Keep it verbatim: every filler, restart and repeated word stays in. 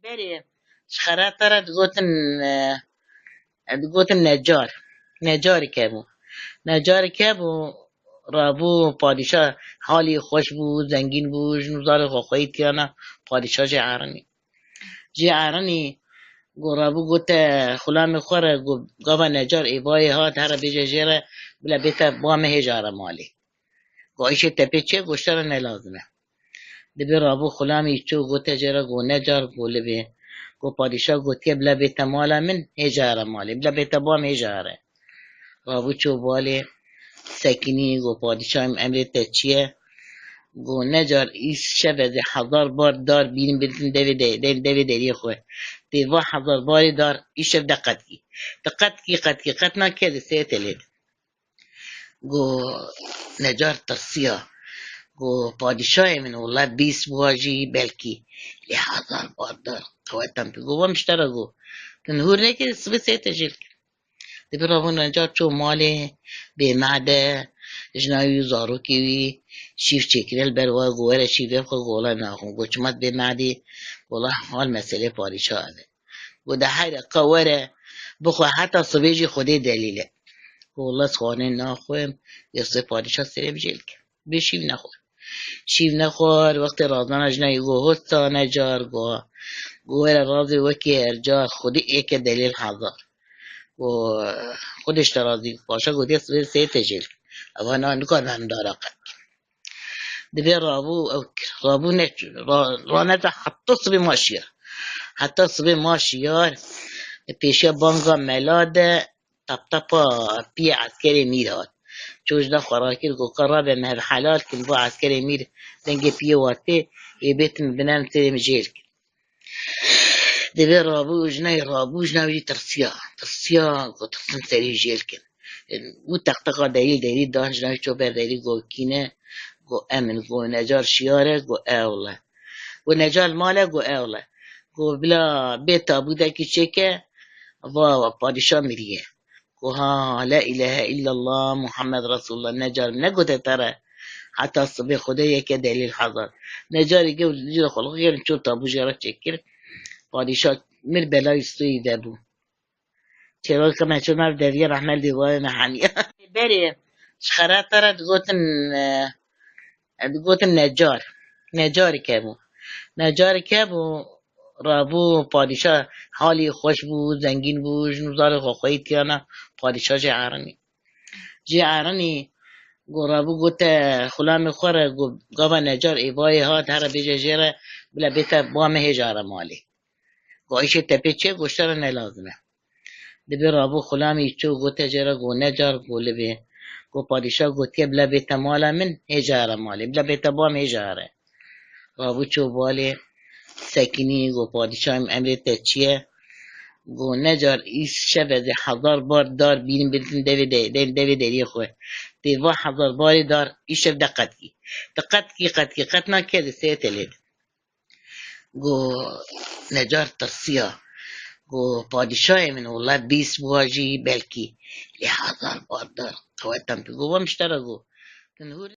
Berê, ji xereta re digotin, e, digotin necar. Necarek hebû. Necarek hebû, rabû padîşah halî xweş bû, zengîn bû, jin û zarê xwe xweyî tiyana padîşah jê erinî. Jê erinî, go rabû gote xulamê xwe re, go gava necar ê bayê hat here bêje jê re, bila bête ba me hêja re malê. Go îşê te pê çi ye? Go ji te re ne lazim e. Dibê rabû xulamî çû gote jê re, go necar, go li bê. Go padîşah gotiye bila bête mala min hêja re malê. Bila bête ba me hêja re. Rabû çû balê sekinî, go padîşah, em emrê te çi ye? Go necar îşev ez ê hezar bar dar bînim biritin devê de, de, devê deriyê xwe. Tê va hezar barê dar îşev de qetkî. Te qetkî, qetkî, qet nakê de sê te lê de. Go necar tirsiya. Go padîşahê min wela bîst buha jî belkî. Lê hezar bar dar qewetan pê. Go va min ji te re go. Tu nihûr nekê, sibê sê te jê dikim. Dibê rabû necar çû malê bê made, jina wî û zarokê wî şîv çêkire li ber wa, go were şîvê xwe, go wela naxwim. Go çima dibê madê? Go wela hal meselê padîşah ev e. Go de heyre qe were bixwe heta sibê jî Xwedê delîl e. Go wela ez xwarinê naxwim, ya sibê padîşah serê min jê dike. Bê şîv nexwar. Şîv nexwar, wextê razana jina wî go hosta necar, go, go were razê wekî her car, Xwedê yeke delîl hezar. Go Xwedê ji te razî, paşa gotiye sibê sê te jê dikim. Eva na nikar em dara qet. Dibê rabû ew kir. Rabû neçû. Ra-, ranete heta sibê ma şiyar. Heta sibê ma şiyar. Pêşiya banga mela de tap tapa piyê eskerê mîr hat. Çû ji da xwe rakir, got, ka rabe me hev helal kin, va eskerê mîr dengê piyê watê, ê bêtin binem tê min jêr kin. Dibê rabû, jinayê rabû, jina wî tirsiya. Tirsiya, got, tirsin serî jêr kin. Û teqteqa derî, derî dan, jina wî çû ber derî, got, kîne, got, emin, got, necar şiyar e, got, ewle. Got, necar li mal e, got, ewle. Got, bila bê tabûdekî çêke, va, va padîşah miriye. Got, ha, la îlahe îllallah, Muhammed Resulullah, necar min negote te re. Heta sibê Xwedê yeke delîl hezar. Necarî ge jî re xwe li xwe kirin, çû tabû jê re çêkir. Padîşah mir, belayî stûyî vebû. Çêrokê me çû nav deriyê rehme li dîwarê me heniye. Berê, ji xereta re digotin, e, digotin necar. Necarek hebû. Necarek hebû, rabû padîşah halî xweş bû, zengîn bû, jin û zarê xwe xweyî tiyana padîşah jê erinî. Jê erinî, go rabû gote xulamê xwe re, go gava necar ê bayê hat here bêje jê re, bila bête ba me hêja re malê. Go îşê te pê çi ye? Go ji te re ne lazim e. Dibê rabû xulamî çû gote jê re, go necar, go li bê. Go padîşah gotiye bila bête mala min hêja re malê. Bila bête ba me hêja re. Rabû çû balê sekinî, go padîşah, em emrê te çi ye? Go necar îşev ez ê hezar bar dar bînim biritin devê de, de, devê deriyê xwe. Tê va hezar barê dar îşev de qetkî. Te qetkî, qetkî, qet nakê de sê te lê de. Go necar tirsiya. Go padîşahê min wela bîst buha jî belkî. Lê hezar bar dar qewetan pê. Go va min ji te re go. Tu nihûr